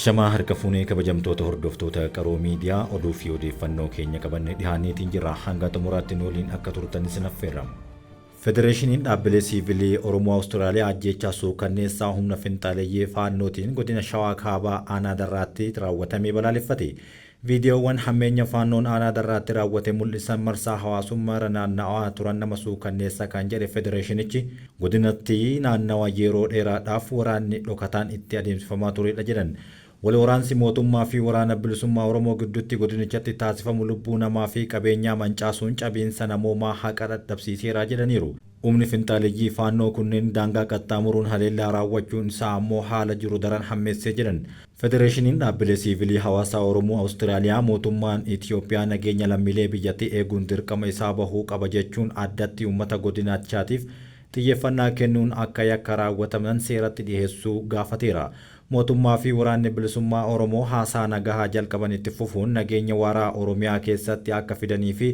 Ashamaa harka fuunee kabajamtoota hordoftoota Qaroo Miidiyaa oduu fi odeeffannoo keenya qabannee dhihaanneetiin jirra. Hanga xumuraatti nu waliin akka turtan isin affeerra. Federeeshiniin Dhaabbilee Siivilii Oromoo Awustiraaliyaa ajjeechaa suukanneessaa humna finxaaleyyii Faannootiin godina Shawaa Kaabaa aanaa Darraatti raawwatame balaaleffate. Viidiyoowwan hammeenya Faannoon aanaa Darraatti raawwate mul'isan marsaa hawaasummaarra naanna'aa turan nama suukanneessa kan jedhe federeeshinichi, godinatti naannawa yeroo dheeraadhaaf waraanni dhokataan itti adeemsifamaa turedha jedhan. Wal waraansi mootummaa fi Waraana Bilisummaa Oromoo gidduutti godinichatti taasifamu lubbuu namaa fi qabeenyaa mancaasuun cabiinsa namoomaa haqa dhadhabsiiseera jedhaniiru. Humni finxaaleyyii Faannoo kunneen daangaa qaxxaamuruun haleellaa raawwachuun isaa ammoo haala jiru daran hammeesse jedhan. Federeeshiniin Dhaabbilee Siivilii Hawaasaa Oromoo Awustiraaliyaa mootummaan Itiyoophiyaa nageenya lammiilee biyyattii eeguun dirqama isaa bahuu qaba jechuun addatti uummata godinachaatiif xiyyeeffannaa kennuun akka yakka raawwataman seeratti dhiheessuu gaafateera. Mootummaa fi Waraanni Bilisummaa Oromoo haasaa nagahaa jalqaban itti fufuun nageenya waaraa Oromiyaa keessatti akka fidanii fi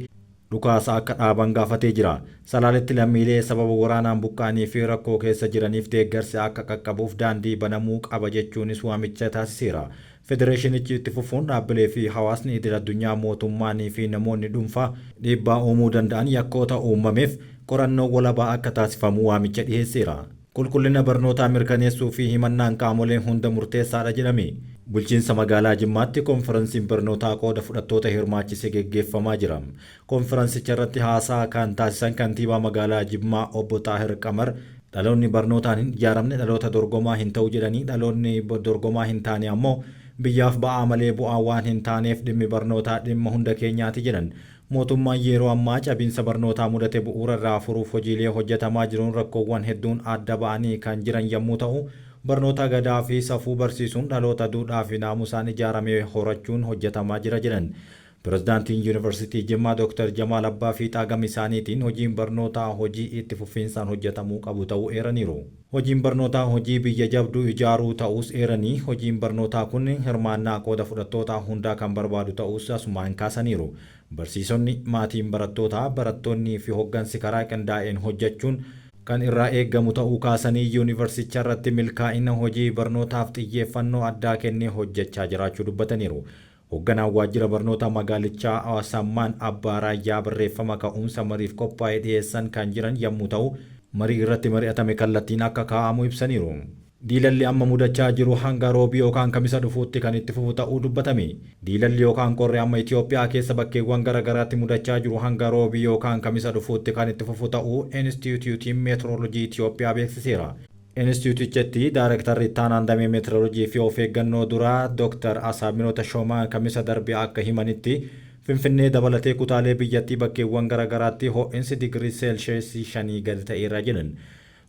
dhukaasa akka dhaaban gaafatee jira. Salaaletti lammiilee sababa waraanaan buqqa'anii fi rakkoo keessa jiraniif deeggarsi akka qaqqabuuf daandii banamuu qaba jechuunis waamicha taasiseera. Federeeshinichi itti fufuun dhaabbilee fi hawaasni idil addunyaa mootummaanii fi namoonni dhuunfaa dhiibbaa uumuu danda'an yakkoota uumameef qorannoo walabaa akka taasifamu waamicha dhiheesseera. Qulqullina barnootaa mirkaneessuu fi himannaan qaamolee hunda murteessaadha jedhame. Bulchiinsa Magaalaa Jimmaatti konfiransiin barnootaa qooda fudhattoota hirmaachise geggeeffamaa jira. Konfiransicha irratti haasaa kan taasisan Kantiibaa Magaalaa Jimmaa Obbo Xaahir Qamar, dhaloonni barnootaan hin ijaaramne dhaloota dorgomaa hin ta'u jedhanii, dhaloonni dorgomaa hin taane ammoo biyyaaf ba'aa malee bu'aa waan hin taaneef dhimmi barnootaa dhimma hunda keenyaati jedhan. Mootummaan yeroo ammaa cabiinsa barnootaa mudate bu'uura irraa furuuf hojiilee hojjetamaa jiruun rakkoowwan hedduun adda ba'anii kan jiran yammuu ta'u, barnoota Gadaa fi safuu barsiisuun dhaloota duudhaa fi naamusaan ijaarame horachuun hojjetamaa jira jedhan. Pirezidaantiin Yuunivarsiitii Jimmaa Dooktar Jamaal Abbaa Fiixaa gama isaaniitiin hojiin barnootaa hojii itti fufiinsaan hojjetamuu qabu ta'uu eeraniiru. Hojiin barnootaa hojii biyya jabduu ijaaruu ta'uus eeranii, hojiin barnootaa kun hirmaannaa qooda fudhattootaa hundaa kan barbaadu ta'uus asumaan kaasaniiru. Barsiisonni, maatiin barattootaa, barattoonnii fi hoggansi karaa qindaa'een hojjechuun kan irraa eegamu ta'uu kaasanii, yuunivarsiticharratti milkaa'ina hojii barnootaaf xiyyeeffannoo addaa kennee hojjechaa jiraachuu dubbataniiru. Hogganaan Waajjira Barnootaa Magaalichaa Asammaan Abbaa Raayyaa barreeffama ka'umsa mariif qophaa'e dhiyeessan kan jiran yammuu ta'u, marii irratti mari'atame kallattiin akka kaa'amu ibsaniiru. Diilalli amma mudachaa jiru hanga Roobii yookaan Kamisa dhufuutti kan itti fufu ta'uu dubbatame. Diilalli yookaan qorri amma Itiyoophiyaa keessa bakkeewwan gara garaatti mudachaa jiru hanga Roobii yookaan Kamisa dhufuutti kan itti fufu ta'uu Inistiitiyuutiin Meetiroolojii Itiyoophiyaa beeksiseera. Inistiitiyuutichatti Daarektarri Ittaanaan Damee Meetiroolojii fi Of Eeggannoo Duraa Dooktar Asaaminoo Tashoomaa Kamisa darbe akka himanitti, Finfinnee dabalatee kutaalee biyyattii bakkeewwan gara garaatti ho'insi digirii seelsheesii shanii gadi ta'eera jedhan.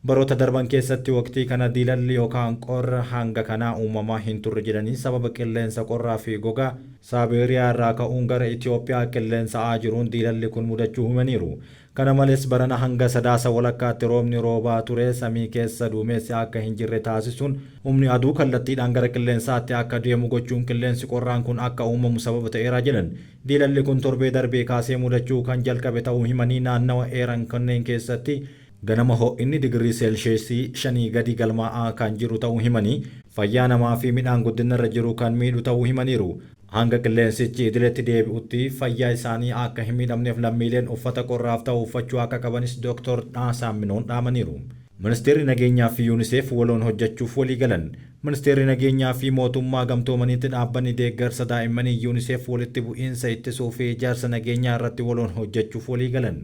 Baroota darban keessatti waqtii kana diilalli yookaan qorra hanga kanaa uumamaa hin turre jedhanii, sababa qilleensa qorraa fi gogaa Saabeeriyaa irraa ka'uun gara Itiyoophiyaa qilleensa'aa jiruun diilalli kun mudachuu himaniiru. Kana malees barana hanga Sadaasa walakkaatti roobni roobaa ture samii keessa duumeessi akka hin jirre taasisuun humni aduu kallattiidhaan gara qilleensaatti akka deemu gochuun qilleensi qorraan kun akka uumamu sababa ta'eera jedhan. Diilalli kun torbee darbee kaasee mudachuu kan jalqabe ta'uu himanii naannawa eeran kanneen keessatti ganama ho'inni digirii seelsheesii shanii gadi galmaa'aa kan jiru ta'uu himanii, fayyaa namaa fi midhaan guddinarra jiru kan miidhu ta'uu himaniiru. Hanga qilleensichi idileetti deebi'utti fayyaa isaanii akka hin miidhamneef lammiileen uffata qorraaf ta'u uffachuu akka qabanis Dooktar Asaamminoon dhaamaniiru. Ministeerri Nageenyaa fi Unicef waloon hojjechuuf waliigalan. Ministeerri Nageenyaa fi Mootummaa Gamtoomaniitti dhaabbanni deeggarsa daa'immanii Unicef walitti bu'iinsa ittisuu fi ijaarsa nageenyaa irratti waloon hojjechuuf waliigalan.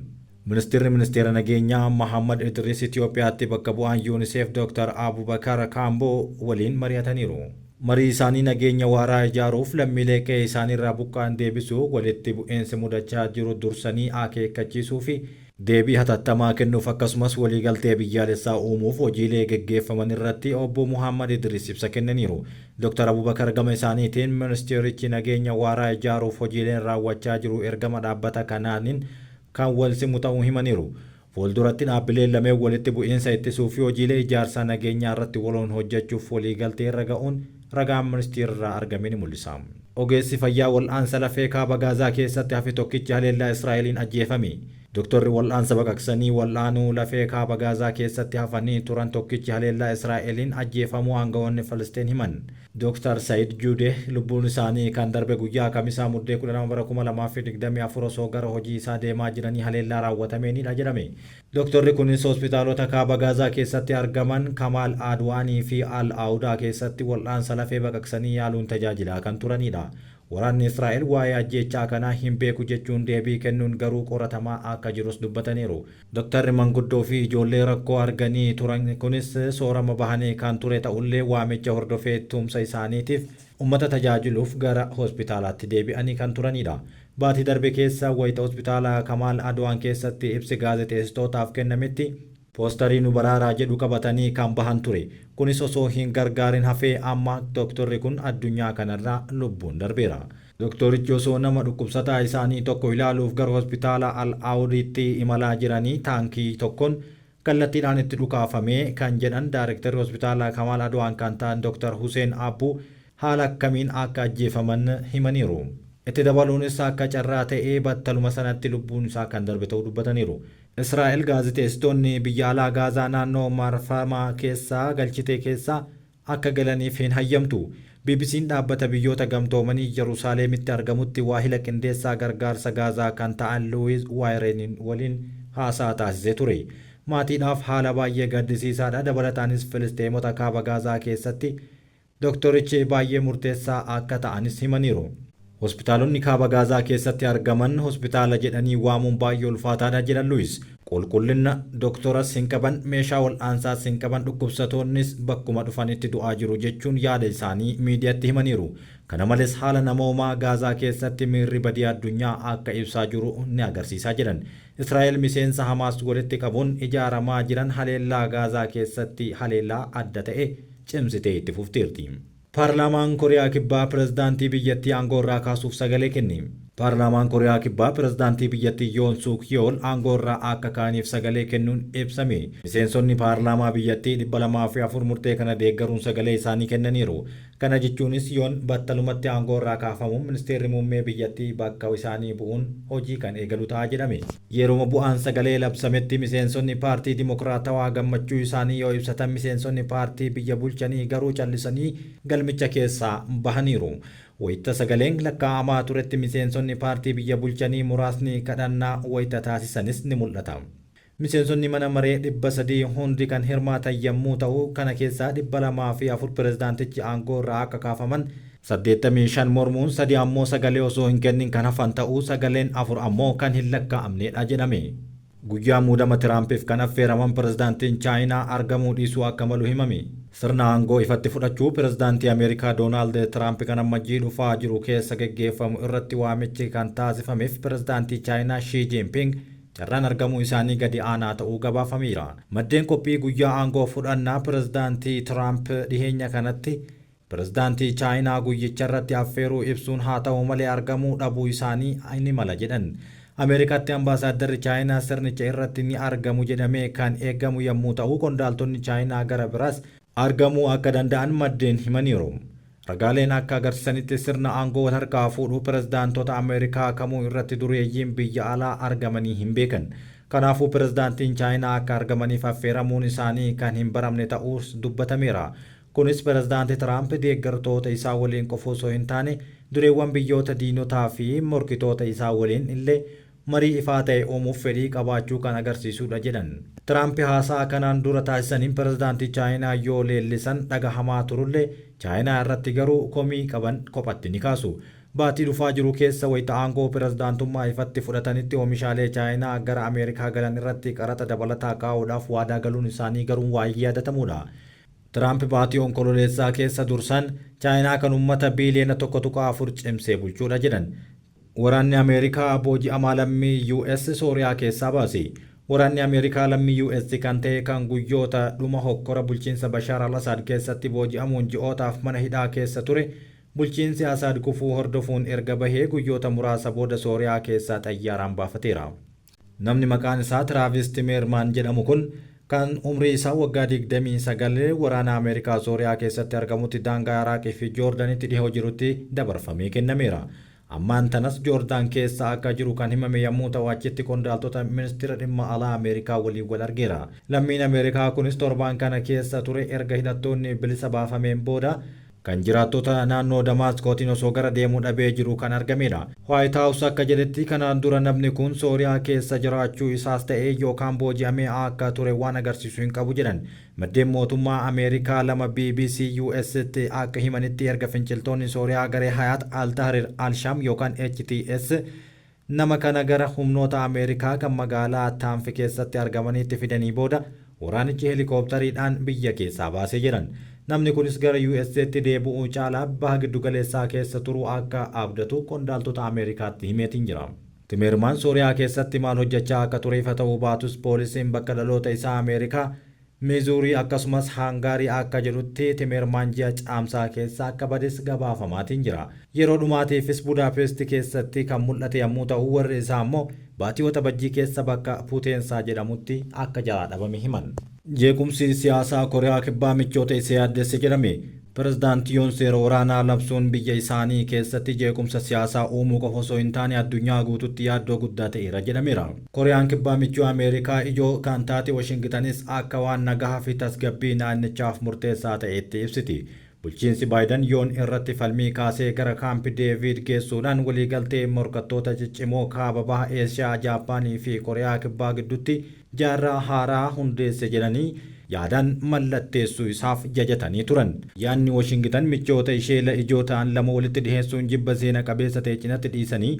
Ministirri Ministeera Nageenyaa Mahaammad Idriis Itiyoophiyaatti bakka bu'aan Unicef Dooktar Abubakar Kaamboo waliin mari'ataniiru. Marii isaanii nageenya waaraa ijaaruuf, lammiilee qe'ee isaaniirraa buqqa'an deebisuu, walitti bu'iinsi mudachaa jiru dursanii akeekkachiisuu fi deebii hatattamaa kennuuf akkasumas waliigaltee biyyaalessaa uumuuf hojiilee geggeeffamanirratti Obbo Muhaammad Idriis ibsa kennaniiru. Dooktar Abubakar gama isaaniitiin ministeerichi nageenya waaraa ijaaruuf hojiileen raawwachaa jiru ergama dhaabbata kanaanin kan walsimu ta'uu himaniiru. Fuulduratti dhaabbileen lameen walitti bu'iinsa ittisuu fi hojiilee ijaarsaa nageenyaa irratti waloon hojjechuuf waliigaltee irra ga'uun ragaan ministeerarraa argame ni mul'isa. Ogeessi fayyaa wal'aansa lafee kaaba Gaazaa keessatti hafe tokkichi haleellaa Israa'eliin ajjeefame. Doktorri wal'aansa baqaqsanii wal'aanuu lafee kaaba Gaazaa keessatti hafanii turan tokkichi haleellaa Israa'eliin ajjeefamuu aangawoonni Filisteen himan. Dr. Sayid Juudeh lubbuun isaanii kan darbe guyyaa Kamisaa Muddee 12 bara 2024 osoo gara hojii isaa deemaa jiranii haleellaa raawwatameenidha jedhame. Doktorri kunis hospitaalota kaaba Gaazaa keessatti argaman Kamaal Adwaanii fi Al Awudaa keessatti wal'aansa lafee baqaqsanii yaaluun tajaajilaa kan turanidha. Waraanni Israa'el waa'ee ajjeechaa kanaa hin beeku jechuun deebii kennuun garuu qoratamaa akka jirus dubbataniiru. Doktarri manguddoo fi ijoollee rakkoo arganii turan kunis soorama bahanii kan ture ta'ullee waamicha hordofee tumsa isaaniitiif ummata tajaajiluuf gara hospitaalaatti deebi'anii kan turanidha. Baatii darbe keessa wayita hospitaala Kamaal Adwaan keessatti ibsi gaazexeessitootaaf kennametti poostarii nu baraaraa jedhu qabatanii kan bahan ture. Kunis osoo hin gargaarin hafee amma doktorri kun addunyaa kanarraa lubbuun darbeera. Doktorichi osoo nama dhukkubsataa isaanii tokko ilaaluuf gara hospitaala Al Awudiitti imalaa jiranii taankii tokkoon kallattiidhaan itti dhukaafamee kan jedhan daayirektarri hospitaala Kamaal Adwaan kan ta'an Dr. Hussein Abbuu haala akkamiin akka ajjeefaman himaniiru. Itti dabaluunis akka carraa ta'ee battaluma sanatti lubbuun isaa kan darbe ta'uu dubbataniiru. Israa'el gaazexeessitoonni biyya alaa Gaazaa naannoo marfamaa keessaa galchite keessaa akka galaniif hin hayyamtu. BBC'n dhaabbata biyyoota gamtoomanii Yerusaalemitti argamutti waahila qindeessaa gargaarsa Gaazaa kan ta'an Luwiz Waayireniin waliin haasaa taasisee ture. Maatiidhaaf haala baay'ee gaddisiisaadha. Dabalataanis Filisteemota kaaba Gaazaa keessatti doktorichi baay'ee murteessaa akka ta'anis himaniiru. Hospitaalonni kaaba Gaazaa keessatti argaman hospitaala jedhanii waamuun baay'ee ulfaataadha jedhan Luwis. Qulqullina doktoras hin qaban, meeshaa wal'aansaas hin qaban, dhukkubsatoonnis bakkuma dhufanitti du'aa jiru jechuun yaada isaanii miidiyaatti himaniiru. Kana malees haala namoomaa Gaazaa keessatti miirri badii addunyaa akka ibsaa jiru ni agarsiisaa jedhan. Israa'el miseensa Hamaas walitti qabuun ijaaramaa jiran haleellaa Gaazaa keessatti haleellaa adda ta'e cimsitee itti fufteerti. Paarlaamaan Koriyaa Kibbaa pirezidaantii biyyattii aangoo irraa kaasuuf sagalee kenne. Paarlaamaan Koriyaa Kibbaa pirezidaantii biyyattii Yoon Suuk Yeol aangoo irraa akka ka'aniif sagalee kennuun ibsame. Miseensonni paarlaamaa biyyattii 204 murtee kana deeggaruun sagalee isaanii kennaniiru. Kana jechuunis Yoon battalumatti aangoo irraa kaafamuun ministeerri muummee biyyattii bakka isaanii bu'uun hojii kan eegalu ta'a jedhame. Yeruma bu'aan sagalee labsametti miseensonni paartii Dimokiraatawaa gammachuu isaanii yoo ibsatan miseensonni paartii biyya bulchanii garuu callisanii galmicha keessaa bahaniiru. Wayita sagaleen lakkaa'amaa turetti miseensonni paartii biyya bulchanii muraasni kadhannaa wayita taasisanis ni mul'ata. Miseensonni mana maree 300 hundi kan hirmaatan yommuu ta'u kana keessaa 204 pirezidaantichi aangoo irraa akka kaafaman 85 mormuun 3 ammoo sagalee osoo hin kennin kan hafan ta'uu sagaleen 4 ammoo kan hin lakkaa'amnedha jedhame. Guyyaa muudama Tiraampiif kan affeeraman pirezidaantiin Chaayinaa argamuu dhiisuu akka malu himame. Sirna aangoo ifatti fudhachuu pirezidaantii Ameerikaa Doonaald Tiraamp kan ammajjii dhufaa jiru keessa geggeeffamu irratti waamichi kan taasifameef pirezidaantii Chaayinaa Shii Jinping carraan argamuu isaanii gadi aanaa ta'uu gabaafameera. Maddeen qophii guyyaa aangoo fudhannaa pirezidaantii Tiraamp dhiheenya kanatti pirezidaantii Chaayinaa guyyicha irratti affeeruu ibsuun haa ta'u malee argamuu dhabuu isaanii ni mala jedhan. Ameerikaatti ambaasaadarri Chaayinaa sirnicha irratti ni argamu jedhamee kan eegamu yommuu ta'u qondaaltonni Chaayinaa gara biraas argamuu akka danda'an maddeen himaniiru. Ragaaleen akka agarsiisanitti sirna aangoo wal harkaa fuudhuu pirezidaantota Ameerikaa kamuu irratti dureeyyiin biyya alaa argamanii hin beekan. Kanaafuu pirezidaantiin Chaayinaa akka argamaniif affeeramuun isaanii kan hin baramne ta'uus dubbatameera. Kunis pirezidaanti Tiraamp deeggartoota isaa waliin qofa osoo hin taane dureewwan biyyoota diinotaa fi morkitoota isaa waliin illee marii ifaa ta'e uumuuf fedhii qabaachuu kan agarsiisudha jedhan. Tiraamp haasaa kanaan dura taasisaniin pirezidaantii Chaayinaa yoo leellisan dhagahamaa turullee Chaayinaa irratti garuu komii qaban kophatti ni kaasu. Baatii dhufaa jiru keessa wayita aangoo pirezidaantummaa ifatti fudhatanitti oomishaalee Chaayinaa gara Ameerikaa galan irratti qaraxa dabalataa kaa'uudhaaf waadaa galuun isaanii garuu waa'ee yaadatamudha. Tiraamp baatii onkololeessaa keessa dursan Chaayinaa kan uummata biiliyoona 1.4 cimsee bulchuudha jedhan. Waraanni Ameerikaa booji'amaa lammii US Sooriyaa keessaa baase. Waraanni Ameerikaa lammii US kan ta'e kan guyyoota dhuma hokkora bulchiinsa Bashaar al-Asaad keessatti booji'amuun ji'ootaaf mana hidhaa keessa ture bulchiinsi Asaad kufuu hordofuun erga bahee guyyoota muraasa booda Sooriyaa keessaa xayyaaraan baafateera. Namni maqaan isaa Tiraavis Timeermaan jedhamu kun kan umrii isaa waggaa 29 waraana Ameerikaa Sooriyaa keessatti argamutti daangaa Iraaqii fi Joordanitti dhihoo jirutti dabarfamee kennameera. Ammaan tanas Joordaan keessa akka jiru kan himame yommuu ta'u achitti qondaaltota ministeera dhimma alaa Ameerikaa waliin wal argeera. Lammiin Ameerikaa kunis torbaan kana keessa ture erga hidhattoonni bilisa baafameen booda kan jiraattota naannoo Damaaskootiin osoo gara deemuu dhabee jiru kan argamedha. White House akka jedhetti kanaan dura namni kun Sooriyaa keessa jiraachuu isaas ta'ee yookaan booji'amee akka ture waan agarsiisu hin qabu jedhan. Maddeen mootummaa Ameerikaa lama BBC US'tti akka himanitti erga finciltoonni Sooriyaa garee Hayat al-Tahrir al-Sham yookaan HTS nama kana gara humnoota Ameerikaa kan magaalaa Taanfi keessatti argamanitti fidanii booda waraanichi heelikooptariidhaan biyya keessaa baasee jedhan. Namni kunis gara USAtti deebi'uu caalaa baha giddugaleessaa keessa turuu akka abdatu qondaaltota Ameerikaatti himeetiin jira. Timeermaan Sooriyaa keessatti maal hojjechaa akka ture ifa ta'uu baatus poolisiin bakka dhaloota isaa Ameerikaa Mizuurii akkasumas Haangaarii akka jedhutti Timeermaan ji'a Caamsaa keessa akka bades gabaafamaatiin jira. Yeroo dhumaatiifis Budaapest keessatti kan mul'ate yommuu ta'u warri isaa immoo baatii Waxabajjii keessa bakka Puteensaa jedhamutti akka jalaa dhabame himan. Jeequmsi siyaasaa Kooriyaa Kibbaa michoota isee yaaddesse jedhame. Pirezidaanti Yoon seera waraanaa labsuun biyya isaanii keessatti jeequmsa siyaasaa uumuu qofa osoo hin taane addunyaa guututti yaaddoo guddaa ta'eera jedhameera. Kooriyaan Kibbaa michuu Ameerikaa ijoo kan taate Washingtanis akka waan nagahaa fi tasgabbii naannichaaf murteessaa ta'etti ibsiti. Bulchiinsi Baayiden Yoon irratti falmii kaasee gara Kaamp Deevid geessuudhaan waliigaltee morkattoota ciccimoo kaaba baha Eeshiyaa, Jaappaanii fi Kooriyaa Kibbaa gidduutti jaarraa haaraa hundeesse jedhanii yaadaan mallatteessuu isaaf jajatanii turan. Yaadni Washingtan michoota ishee ijoo ta'an lama walitti dhiheessuun jibba seena qabeessa ta'e cinatti dhiisanii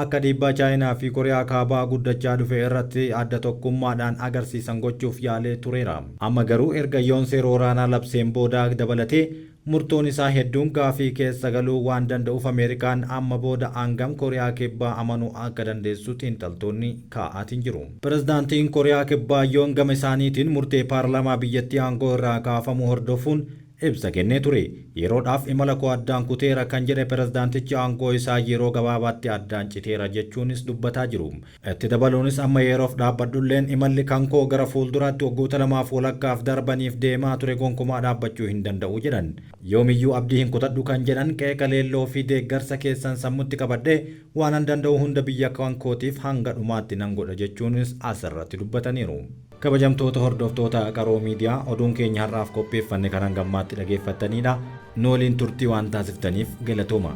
akka dhiibbaa Chaayinaa fi Kooriyaa Kaabaa guddachaa dhufe irratti adda tokkummaadhaan agarsiisan gochuuf yaalee tureera. Amma garuu erga Yoon seera waraanaa labseen booda dabalatee murtoon isaa hedduun gaafii keessa galuu waan danda'uuf Ameerikaan amma booda hangam Kooriyaa Kibbaa amanuu akka dandeessu xiinxaltoonni kaa'aatiin jiru. Pirezidaantiin Kooriyaa Kibbaa Yoon gama isaaniitiin murtee paarlaamaa biyyattii aangoo irraa kaafamuu hordofuun ibsa kennee ture. Yeroodhaaf imala koo addaan kuteera kan jedhe pirezidaantichi aangoo isaa yeroo gabaabaatti addaan citeera jechuunis dubbataa jiru. Itti dabaluunis amma yeroof dhaabbadhulleen imalli kan koo gara fuulduraatti waggoota lamaaf walakkaaf darbaniif deemaa ture gonkumaa dhaabbachuu hin danda'u jedhan. Yoomiyyuu abdii hin kutadhu kan jedhan qeeqa leelloo fi deeggarsa keessan sammutti qabadhee waan an danda'u hunda biyya kan kootiif hanga dhumaatti nan godha jechuunis asirratti dubbataniiru. Kabajamtoota hordoftoota Qaroo Miidiyaa, oduun keenya har'aaf qopheeffanne kan hangammaatti dhageeffattanidha. Nu waliin turtii waan taasiftaniif galatooma.